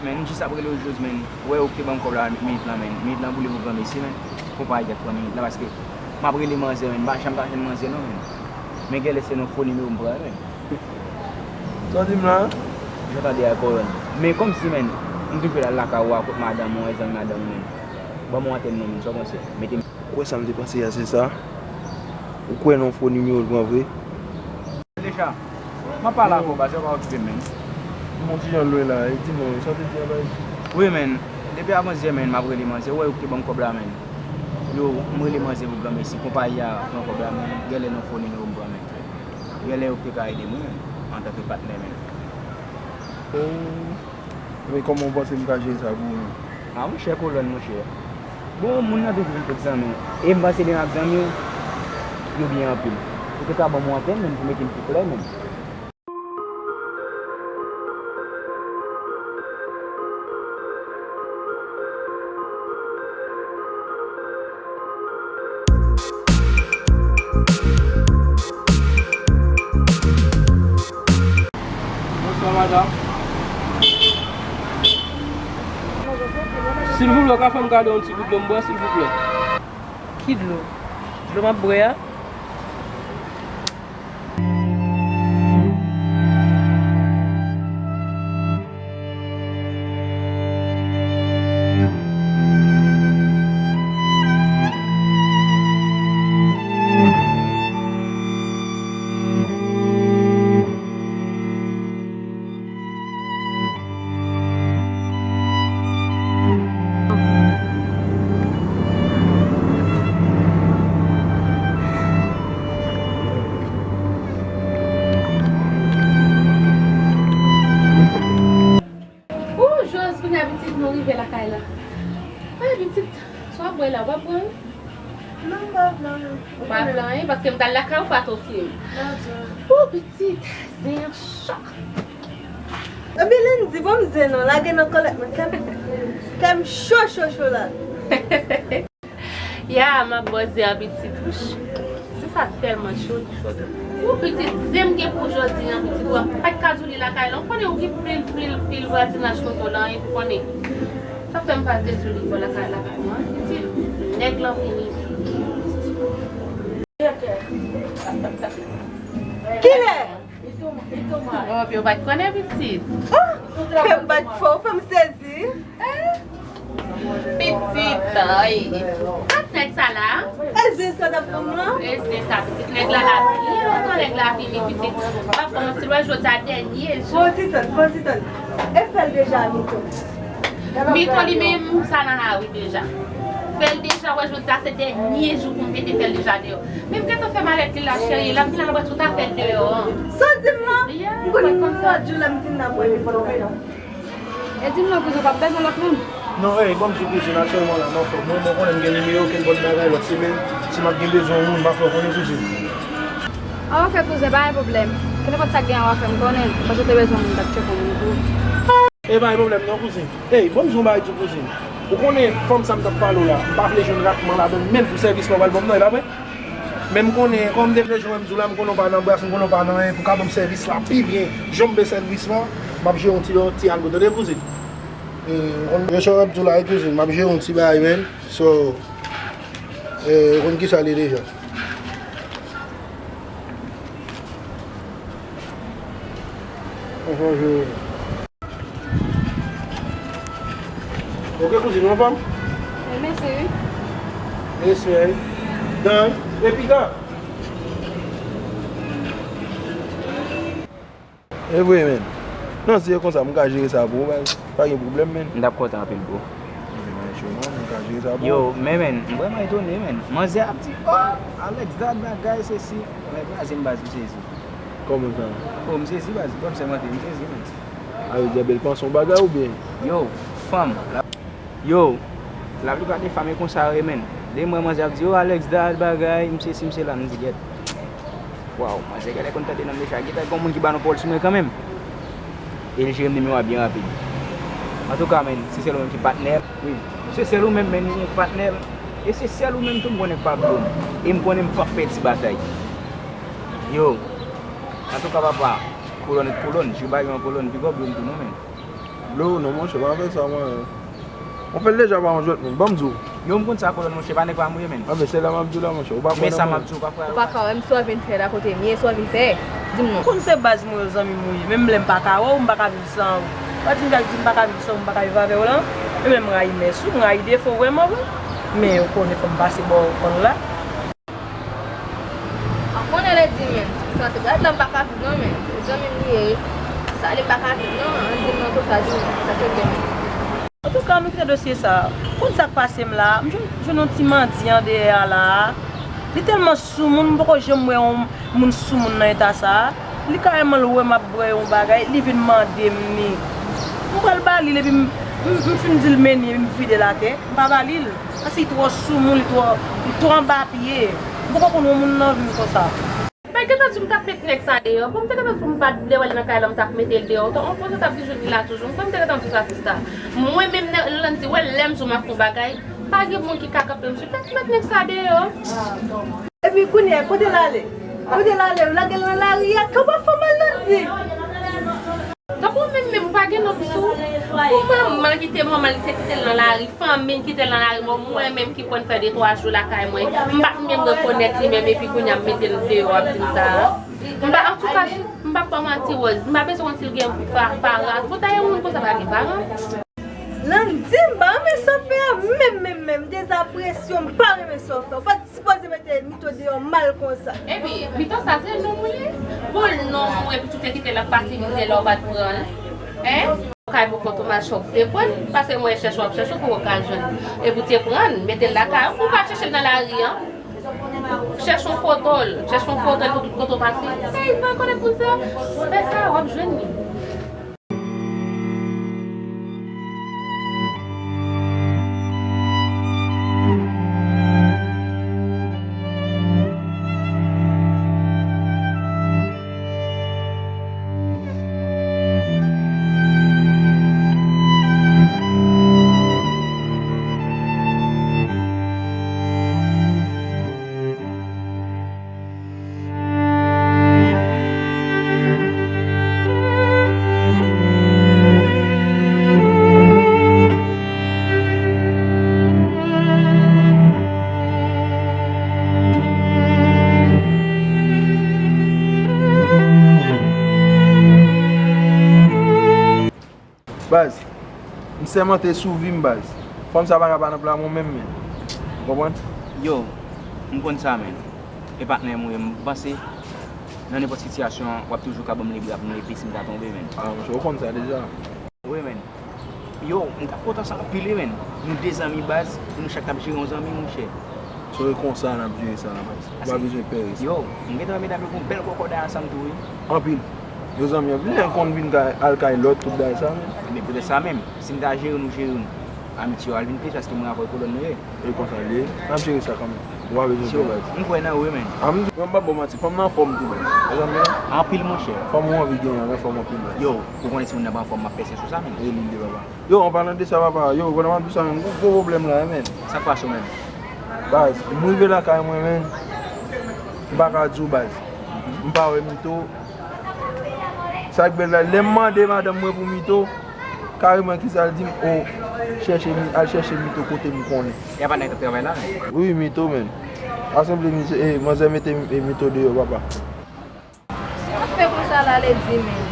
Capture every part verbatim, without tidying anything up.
Men, m jis ap rele w jous, men. Ou wè, ou ki te ban m kòb la minit lan, men. Minit lan boule pou granmesi, men. Konpayi a k pran minit lan, paske m ap rele manzè, men. M pa janm ka jwenn manzè, non, men. Men genlè se yon fo nimewo m pran, men. Sa w di m la? Jan tande a kòròn. Men kòmsi, men, m toujou al lakay ou a, kot madanm ou, zanmi madanm ou, men. Ban m yon antèn, non, men. Sa w panse? Mete m. Ou kwè sa m te panse a, se sa? Ou kwè nan yon fo nimewo l pran vre? Deja, m ap pale avè w, baz, ou pa okipe m, men. M on ti jan lwen la, e di mwen, sa w te di a, baz? Wi, men, depi avantyè, men, m ap rele manzè, ou wè yo ki te ban m kòb la, men. Yo, m rele manzè pou granmesi, konpayi a pran kòb la, men, genlè nan fo nimewo m pran, men. Genlè yo ki te ka ede m, wi, men, antanke patnè, men. Oh. Men kòman w panse m ka jere sa pou ou menm? A, monchè, kolòn, monchè. Bon, moun nan te vin kot zanmi w. E m panse demen ak zanmi w, yo byen anpil. Ou te ka ban m yon antèn, men, pou mete m pi klè, men. Bonswa, madanm. Silvouplè, ou ka fè m kado yon ti gout dlo m bwè, silvouplè? Ki dlo? Dlo m ap bwè a? Ou, Jòz, kounye a pitit nou rive lakay la. Ay, pitit, sa w ap bwè la, w p ap bwè anyen? Non, m p ap bwè anyen. Ou p ap bwè anyen, paske m t al lakay ou, ou pa t ofri m. Non, non. Ou, pitit, zen an cho. Epi Lindy, bon, m zen non, lage nan kòlèt mwen, kè m, kè m cho, cho, cho la. Ya, m ap bwè zen an pitit. Wouch, zen sa tèlman cho, cho. Ou pitit, zen m gen pou jodi an, pitit, ou pa t ka zouli lakay la. Ou konnen ou gen pil, pil, pil vwazinaj kote w la, epi konnen. Sa fè m pa t dwe zouli bò lakay, lakay mwen, pitit. Nèg lan vini. Kilè? Oh, epi w pa t konnen, pitit. Oh, kè m bat fò, fè m sezi. Pitit, ay. Ak nèg sa la? E zen sa t ap ban m lan? E zen sa, pitit. Nèg la la vini, nèg la vini, pitit. Papa, mwen, si lwen jodi a dènye jou. Bon, ti tante, bon, ti tante. E fè l deja, Mito. Mito li menm, sa nan lari deja. Fè l deja, wè, jodi a se dènye jou pou m mete fè l deja deyò. Men m gentan fè malèt li la, cheri, l ap vin al wè tout afè l deyò an. Sa w di m lan? Yeah, m konn yon lòt jou lè m fin ap wè li. E di m non, kouzin, w p ap bezwen lòt moun? Non, ey, ban m di w kouzin, aktyèlman la, m anfòm. Mwen, mwen konnen m gen nimewo, kenpòt bagay, lòt semèn, si m ap gen bezwen yon moun, m ap fè w konnen, kouzin. Ah, ok, kouzin, pa gen pwoblèm. Kenpòt sa k gen an, w a fè m konnen, paske w te bezwen yon moun, m t ap tcheke yon moun pou ou. E pa gen pwoblèm non, kouzin. Ey, ban m di w yon bagay tou, kouzin. Ou konnen fanm sa m t ap pale w la, m pa vle jwenn ratman ladan l menm pou sèvis lan w pral ban m nan, e pa vre? Men m konnen, kòm m te vle jwenn, m di w la, m konnen w pa nan bras, m konnen w pa nan anyen, pou w ka ban m sèvis la pi byen. Jan m vle sèvis la, m ap jere yon ti, yon ti algo, tande, kouzin? E, m konn, jan m ap di w la, wi, kouzin, m ap jere yon ti bagay, man. So, e, ou konn kisa l ye deja. Anfòm, jere. Ok, kouzin, ou anfòm? Wi, mèsi, wi. Respè, wi. Dan, e piga. E vre, men. Non, si e konsa, m ka jere sa pou ou, baz. Pa gen pwoblèm, men. M t ap kontan anpil, bro. Mwen cho, non, m ka jere sa pou ou. Yo, men, men, m vrèman etone, men. Manzè ap di, oh, Alex, dat bagay, sesi. Mwen kraze m, baz, m sezi. Kòman sa? Oh, m sezi, baz. Bon, m sèmante, m sezi, men. A, yo di, bèl panse yon bagay oubyen? Yo, fanm. La, yo, laplipa de fanm e konsa yo ye, men. Depi m wè manzè ap di, oh, Alex, dat bagay, m sesi, m sela, m di, gèt. Waw, manzè genlè konn tande non m deja. Gentan gen yon moun ki ba nou pawòl sou mwen kanmenm. E l jere m nimewo a byen rapid. Antouka, men, se sèl ou menm ki patnè m. Wi, se sèl ou menm, men, ki patnè m. E se sèl ou menm tou m konnen k pa blo m. E m konnen m p ap pèdi batay. Yo, antouka, papa, kolòn ret kolòn, jou bagay an kolòn, big up, bro, m tou non, men. Vle ou non, monchè, pa fè sa, mwen. Ou fè l deja pa yon jwèt, menm. Ban m di w. Yo, m konn sa, kolòn, monchè, pa nèg pa mouye, menn. A, men se la m ap di w la, monchè. Ou pa kwè nan mwen. Men sa m ap di w, ou pa kwè. Ou pa ka wè m sa w vin fè la kote m ye, sa w vin fè. Di m non. Konn se baz mwen yo, zanmi mouye. Menm lè m pa ka wè w, m pa ka viv san ou. Ou pa di m, di m pa ka viv san ou, m pa ka viv avè w lan. E menm m rayi mès ou, m rayi defo w vrèman vre. Men ou konnen fò m pase bò w konn la. An konnen lè di men, sa se gad la m pa ka viv non men, se zanmi m li ye wi. Sa li m pa ka viv non, an di m nan tout sa di men, sa se gen. Antouka, nou kite dosye sa. Konn sa k pase m la, m jwenn, jwenn yon ti mandyan dèyè a la. Li tèlman soumoun, m poko janm wè yon moun soumoun nan eta sa. Li kareman l wè m ap bwè yon bagay, li vin mande m ni. M pral ba li l epi m, m, m fin di l men ni, m vide l atè, m pa ba li l. Paske li twò soumoun, li twò, li twò anba pye. M poko konn yon moun nan vi m konsa. Mwen gentan di w m t ap met nèg sa deyò. Bon, m te gentan di w m pa t vle wè l nan kay la, m t ap mete l deyò. Otan, on pwoze t ap di jodi la toujou. Mwen te gentan di w sa, sista. Mwen menm, Landy, wè lè m di w m ap fè yon bagay, pa gen moun ki ka kanpe m sou tèt, met nèg sa deyò. Epi kounye a, kote l ale? Kote l ale? Ou lage l nan lari a? Kaba fè mal Landy? Tankou ou menm menm ou pa gen nòm sou ou. Pou manman l kite manman l, li te kite l nan lari, fanmi l kite l nan lari, men mwen menm ki konn fè de twa jou lakay mwen, m pa t menm rekonèt li menm, epi kounye a m mete l deyò, w ap di m sa a. M pa, antouka, m p ap ba w manti, Rose, m pa bezwen konn si l gen pa, pa raz. Bon, dayè, yon moun konsa pa gen paran. Landy, m pa renmen sa w fè a, menm, menm, menm, dezapresyon, m pa renmen sa w fè. Ou pa t sipoze mete Mito deyò mal konsa. Epi, Mito sa se nonm ou ye? Bon, nonm ou, epi tou te kite l ap pase mizè la, ou pa t pran l. Hein? Kay pou kont ou, machè, ou te pran l, paske mwen chèche w ap chèche w pou ou ka jwenn. Epi ou te pran l, mete l lakay ou, ou pa t chèche l nan lari an. Chèche yon foto l, chèche yon foto l pou tout kote w pase. Ey, pa rekonèt moun sa. Fè sa, w ap jwenn li. Baz, m sèmante sou vi m, baz. Fanm sa pa ka pa nan plan mwen menm, men. Ou konprann? Yo, m konn sa, men. E patnè m ou ye, m panse, nan nenpòt sitiyasyon, w ap toujou ka ban m lebra pou m leve si m ta tonbe, men. A, monchè, ou konn sa deja. Wi, men. Yo, m t ap kontan sa anpil, wi, men. Nou de zanmi, baz, pou nou chak t ap jere yon zanmi, monchè. Se konsa n ap jere sa, baz. Ou pa bezwen pè, wi. Yo, m gentan wè medam yo gen yon bèl kòkòday ansanm tou, wi. Anpil. Yo zanmi anpil, lè n konn vin kay, al kay lòt, tout bagay sa, men. Men poutèt sa menm, si m ta jere nou, jere nou, amitye yo al vin plis, paske mwen avè w kolòn nou ye. E konsa l ye. N ap jere sa kanmenm. Ou pa bezwen pè, baz. M kwè nan ou, wi, men. A, m, mwen m p ap ba w manti, fanm nan anfòm tou, baz. Ou zanmi an? Anpil, monchè. Fanm ou anvi genyen an, anfòm anpil, baz. Yo, ou konnen si moun nan pa anfòm, m ap pèse sou sa, men. E li l ye, papa. Yo, an palan de sa, papa, yo, pandan m ap di w sa menm, gwo, gwo pwoblèm la, men. Sa k pase w menm? Baz, m rive lakay mwen, men. M pa ka di w, baz. M pa wè Mito. Sa k bèl la, lè m mande madanm mwen pou Mito, kareman kisa l di m, o, chèche Mi-, al chèche Mito kote m konnen. E a pa nèg k ap travay la, men? Wi, Mito, men. Asanble misye, e, manzè mete, e, Mito deyò, papa. Si w ap fè konsa la, Lady, men,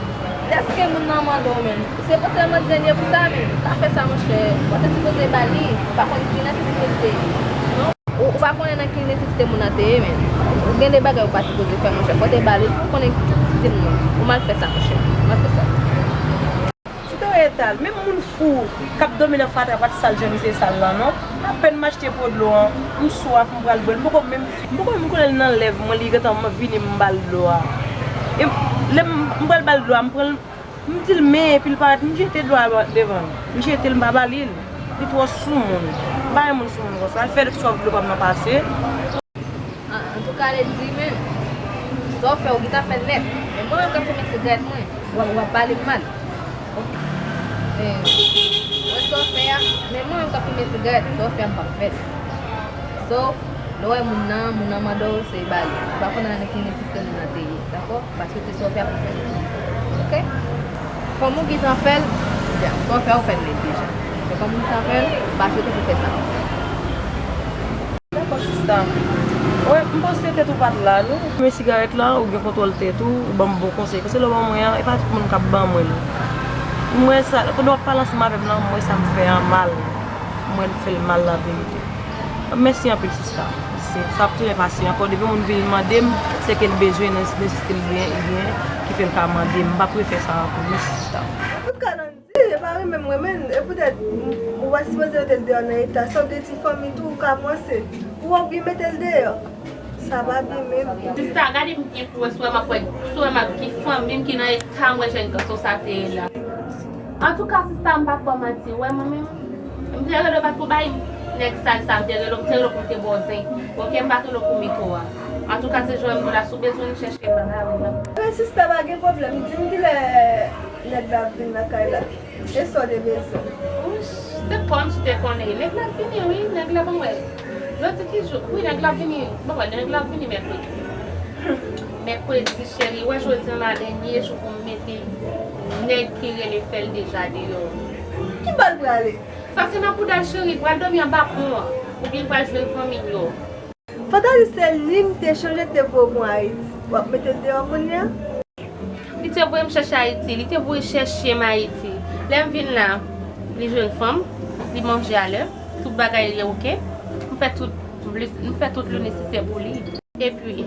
dèske moun nan mande w, men, se panse manzè l ye pou sa, men, pa fè sa, monchè. Ou te sipoze ba li, ou pa konn ki nesesite l te ye. Non, ou, ou pa konnen nan ki nesesite moun nan te ye, men. Ou gen de bagay ou pa sipoze fè, monchè. Fò w te ba li, pou w konnen, di m non. Ou mal fè sa, monchè. Ou mal fè sa. Chita w eta l. Menm moun fou k ap dòmi nan fatra pa t sal jan misye sal lan non. Apèn m achte po dlo an, m swaf, m pral bwè l. M poko menm, m poko menm konnen l nan lèv mwen, li gentan vini m ba l dlo a. E lè m, m pral ba l dlo a, m pran l, m di l men, epi l parèt, m jete dlo a devan l. M jete l, m pa ba li l. Li twò soumoun. M pa renmen moun soumoun konsa. L fè sòf dlo pa m nan pase. An, antouka, Lady, men, sa w fè, ou gentan fè l nèt. Men mwen menm k ap fimen sigarèt mwen, w ap, w ap pale m mal. E, wè sa w fè a, men mwen menm k ap fimen sigarèt, sa w fè a m p ap fè l. Sòf lè w wè moun nan, moun nan mande w, se ba li. Ou pa konnen nan ki nesesite moun nan te ye, dakò? Paske se sa w fè a pou fè l. Oke? Fanm ou gentan fè l, Sa w fè, ou fè l nèt deja. Men kòm ou t ap fè l, m pa swete pou w fè sa ankò. Dakò, sista. Wè, m panse tèt ou pa t la, non. Men sigarèt la, ou gen kontwòl tèt ou, ou ban m bon konsèy. Paske lè w ban mwen an, e pa tout moun k ap ban mwen l. M wè sa, pandan w ap pale ansanm avè m lan, m wè sa m fè an mal. M wè m fè l mal, laverite. Mèsi anpil, sista. Se, sa ap tounen pase ankò. Depi yon moun vin mande m, se ke l bezwen, nan nesesite l genyen, li genyen, ki fè l ka mande m. M p ap refè sa ankò. Mèsi, sista. Antouka, Landy, e pa renmen mwen, men, e poutèt, m, ou pa sipoze mete l deyò nan eta sa, ou gen ti fanmi tou, ou ka panse. Ou wè ou byen mete l deyò. Sa pa byen menm. Sista, gade m byen pou wè si w wè m ap wè, si w wè m ap ki fanmi m ki nan eta m wè jèn gason sa te ye la. Antouka, sista, m p ap ba w manti, ou wè mwen menm, m te rele w pa t pou bay nèg sal sa, m te rele w, m te rele w pou m te ba w zen. Oke, m pa t rele w pou mete w a. Antouka, se jan m di w la, si w bezwen m, chèche m nan lari m. Men sista, pa gen pwoblèm, di m kilè nèg la ap vin nan kay la. E sa w te bezwen? Wouch, se kòmsi w te konnen. Nèg la ap vini, wi, nèg la ban m wè. Jodi ki jou? Wi, nèg la ap vini. Ban m wè, nèg la ap vini mèkredi. Mèkredi, cheri, wè jodi an la dènye jou pou m mete nèg ki rele fè l deja deyò. Ki bò l prale? Sa se nan poudal, cheri, pral dòmi anba pon an, oubyen l pral jwenn fanmi l yo. Fantazi se li m te chonje te voye pou Ayiti. W ap mete l deyò kounye a? Li te voye m chèche Ayiti, li te voye chèche m Ayiti. Lè m vin la, li jwenn fanm, li manje alè, tout bagay li oke. M fè tout, m fè tout le nesesè pou li. Epi,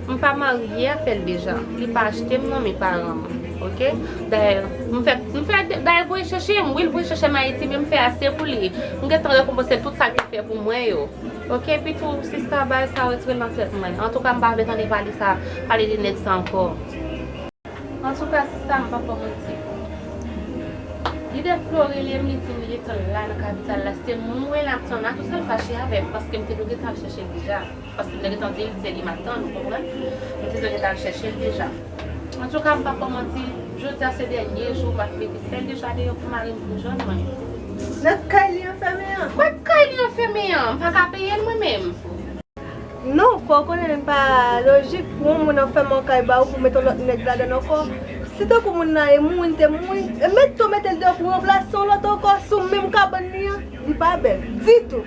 m pa marye avè l deja. Li pa achte m nan men paran m, oke? Dayè, m fè, m fè, dayè voye chèche m, wi, l voye chèche m Ayiti, men m fè ase pou li. M gentan rekonpanse l tout sa l te fè pou mwen yo. Oke, epi tou, sista, bagay sa retire l nan tèt mwen. Antouka, m pa vle tande pale sa, pale de nèg sa ankò. Antouka, sista, m p ap ba w manti. Lidè Flo rele m, li di m li gentan la nan kapital la. Se mwen l ap tann la, tou sa l fache avè m, paske m te dwe gentan al chèche l deja. Paske m te gentan di l se li m ap tann, ou konprann? M te dwe gentan al chèche l deja. Antouka, m p ap ba w manti, jodi a se dènye jou m ap mete fè l deja deyò pou mari m vin jwenn mwen. Nan kay li anfèmen an? Wè kay li anfèmen an, m pa ka peye l mwen menm. Non, fò w konnen li pa lojik pou yon moun anfèmen yon kay ba ou pou mete yon lòt nèg ladan l ankò. Si tankou moun nan e mouri, li te mouri, e mete w mete l deyò pou ranplase yon lòt ankò sou menm kabann li an, li pa bèl ditou.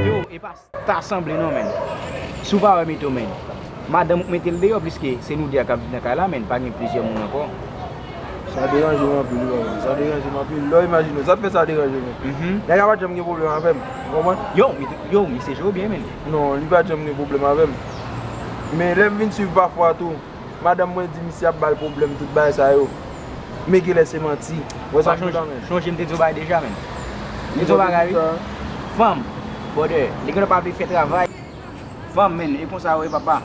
Yo, e pa ta sanble non, menn. Si w pa wè Mito, menn. Madanm ou k mete l deyò, pliske se nou de a k ap viv nan kay la, menn. Pa gen plizyè moun ankò. Sa deranje m anpil, wi, manman. Sa deranje m anpil. Lè w imajine w, sa k fè sa deranje m. Mhm. Nèg la pa t janm gen pwoblèm avè m. Ou konprann? Yo, mi, yo, misye jere w byen, menn. Non, li pa t janm gen pwoblèm avè m. Men lè m vin swiv pafwa tou, madanm mwen di misye ap ba l pwoblèm, tout bagay sa yo. Men genlè se manti. Wè sa m di w la, menn. Chonje m te di w bagay deja, menn. M te di w bagay, wi. Fanm, brother, li genlè pa vle fè travay. Fanm, menn, e konsa, wi, papa.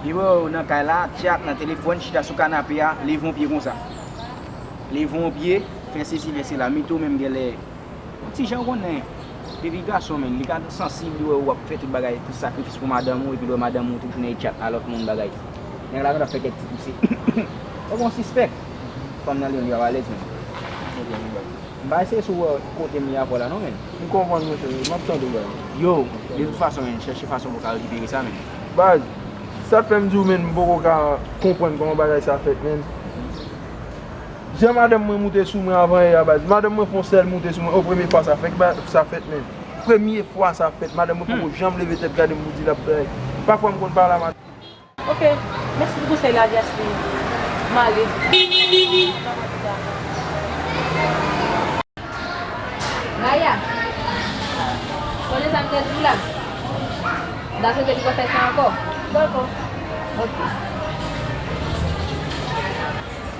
Li wè w nan kay la, tchat, nan telefòn, chita sou kanape a, leve yon pye konsa. Leve yon pye, fè sesi, fè sela. Mito menm genlè. Yon ti jan w konnen, depi gason, menn, li ka sansib, li wè w ap fè tout bagay, tout sakrifis pou madanm ou, epi l wè madanm ou toujou nan e tchat a lòt moun bagay. Nèg la gentan fè kèk ti pouse. Ou gon sispèk. Fanm nan li menm, li ap alèz, menn. M pa eseye sou wè kote m ye avè w la non, menn. M konprann, monchè, m ap tande w, baz. Yo, de tout fason, menn, chèche fason pou w ka rekipere sa, menn. Baz, sa k fè m di w, menn, m poko ka konprann kòman bagay sa fèt, menn. Jan madanm mwen moute sou mwen avan yè a, baz. Madanm mwen fè yon sèl moute sou mwen. O, premye fwa sa fèt, ba, sa fèt, menn. Premye fwa sa fèt. Madanm mwen poko janm leve tèt gade m pou di l ap bay. Pafwa m konn pale a madanm. Ok, mèsi pou konsèy la, Jasmine. M ale. Maya, Sonje sa m te di w la. M ta swete li pa fè sa ankò. Dakò. Ok.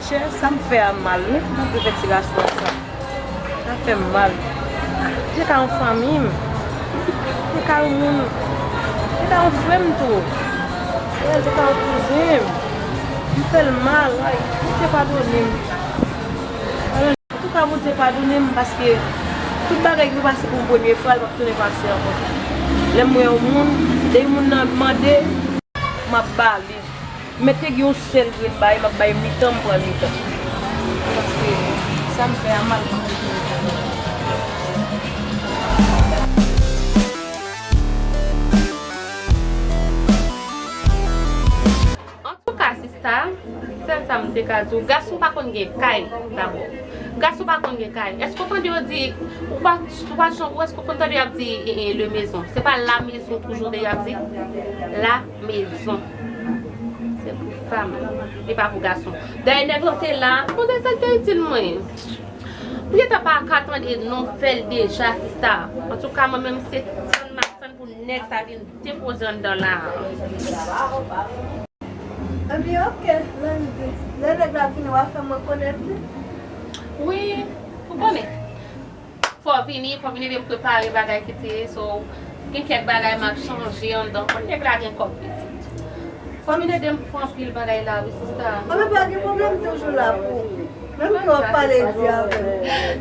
Chè, sa m fè a mal, wi. Mwen te fè ti gason sa. Sa fè m mal. Se ka yon fanmi m. Se ka yon moun. Se ka yon frè m tou. Se ka yon kouzen m. M fè l mal, ay. Bondye padone m. Antouka, Bondye padone m, paske tout bagay ki pase pou m premye fwa, l p ap tounen pase ankò. Lè m wè yon moun, depi moun nan mande, m ap ba li. Mèt te gen yon sèl grenn bagay, m ap bay mitan, m pran mitan. Paske sa m fè a mal. Antouka, sista, sèl sa m te ka di w, gason pa konn gen kay, dabò. Gason pa konn gen kay. Èske w tande yo di, ou pa, ou pa jan, ou èske w konn tande y ap di, e, e, le maison? Se pa la maison toujou de y ap di? La maison. Se pou fanm, li pa pou gason. Dayè, nèg lan te la, bon, se sa l te itil mwen. M gentan pa ka tande non fè l deja, sista. Antouka, mwen menm, se tann m ap tann pou nèg sa vin depoze anndan la. Ebyen, ok, Landy. Lè nèg la vini, w a fè mwen konèt li? Wi, ou konnen. Fò w vini, fò w vin ede m prepare bagay ki te ye, so, gen kèk bagay m ap chanje anndan. Konn nèg la gen kòb pitit. Fò w vin ede m fè anpil bagay la, wi, sista. Anben, pa gen pwoblèm, m toujou la pou ou. Menm ke w ap pale di avè m.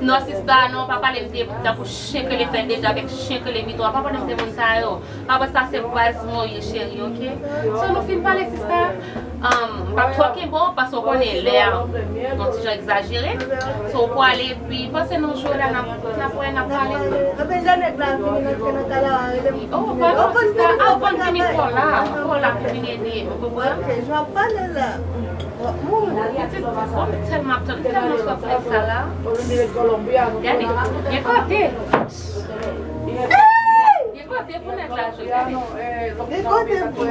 Non, sista, non, pa pale m de tankou chen k rele fè deja avèk chen k rele miton. Pa pale m de moun sa yo. Apre sa, se baz mwen w ye, cheri, ok? So, nou fin pale, sista? Um, m p ap twò kenbe w, paske w konnen lè a yon ti jan egzajere. So, w pwale, epi panse nou jwe la, n ap, n ap wè, n ap pale. Anben, lè nèg la vini, n antre nan kay la, rele m. Oh, pardon, sista, avan l vini, fò w la, fò w la pou vin ede m, ou konprann? Ok, jan w ap pale la. Pitit, oh, m tèlman ap tann, m tèlman swaf nèg sa la. Gade, gen kote. Gen kote pou nèg la jwe, gade. Gen kote pou.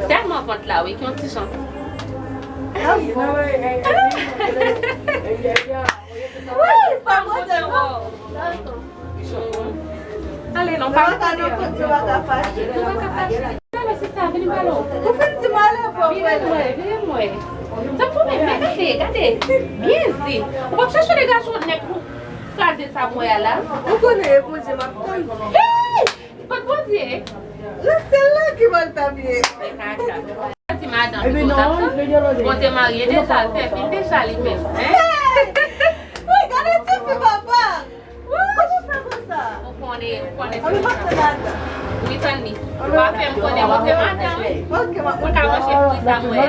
Sèlman vant la, wi, ki yon ti jan. Wi, pa manje non. Ale non, pa manje. Nou pa ka fache. Ou fin di m ale pou vini mwen, vini mwen. Tanpri, men, men gade, gade. Byen di. Ou p ap chache de gason nèg pou kraze sa mwen a la. Ou konnen e Bondye m ap tann. Hey! Kot Bondye? Nan syèl la ki bò l t ap ye. Di madanm li pou t ap tann. Bondye marye deja, l fè fil deja li menm. Hey! Wi, gade tifi papa. Kòman w fè konsa? Ou konnen, ou konnen se konsa. Wi, tann li. Ou pa fè m konnen, montre madanm. Ok, m ap. Pou l ka manje fwi sa mwen an.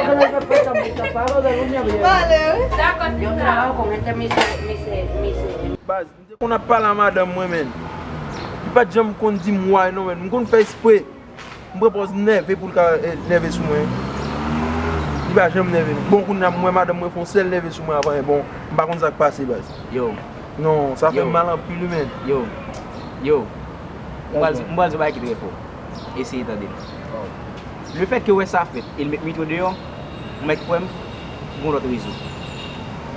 Pale, wi. Dakò, sista. Baz, m te konn ap pale a madanm mwen, menn. Li pa t janm konn di m why non, menn. M konn fè espre. M pran pòz nève pou l ka, eh, nève sou mwen. Li pa janm nève. Bon, kounye a, m wè madanm mwen fè yon sèl nève sou mwen avan, bon, m pa konn sa k pase, baz. Yo. Non, sa fè m mal anpil, wi, menn. Yo. Yo. M pral di, m pral di yon bagay ki trè fò. Eseye tande m. Lefètke w wè sa fèt, e l met miton deyò, ou mèt kwè m, gon lòt rezon.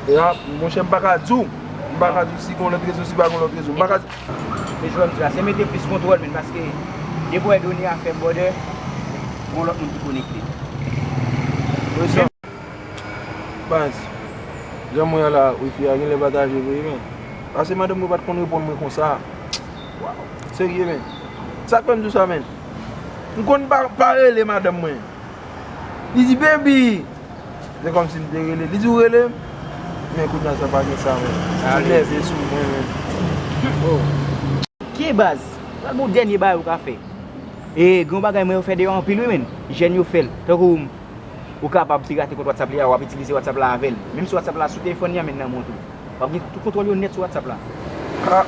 E a, monchè, m pa ka di w. M pa ka di w si gon lòt rezon, si pa gon lòt rezon. M pa ka di. Men jwè m di la, se mete plis kontwòl, men paske depi w wè Doni a fè bòdè, gon lòt moun ki konekte. Baz, jan mwen an la, wifi a genlè pa ta jwe vre, men. Paske madanm mwen pa t konn reponn mwen konsa. Waw, serye, men. Sa k fè m di w sa, men? M konn pa, pa rele madanm mwen. Li di, "Baby!" Se kòmsi m te rele. Li di, "Ou rele m?" Men kounye a sa pa gen sa, men. Li nève sou mwen, men. Oh. Ki baz? Pral gon dènye bagay ou ka fè. E, gen yon bagay mwen yo fè deyò anpil, wi, men. Jèn yo fè l. Tankou, ou kapab pirate kont WhatsApp li a, w ap itilize WhatsApp la avè l. Menm si WhatsApp la sou telefòn li a, men nan men w tou. W ap gen tout kontwòl yo nèt sou WhatsApp la. Ah,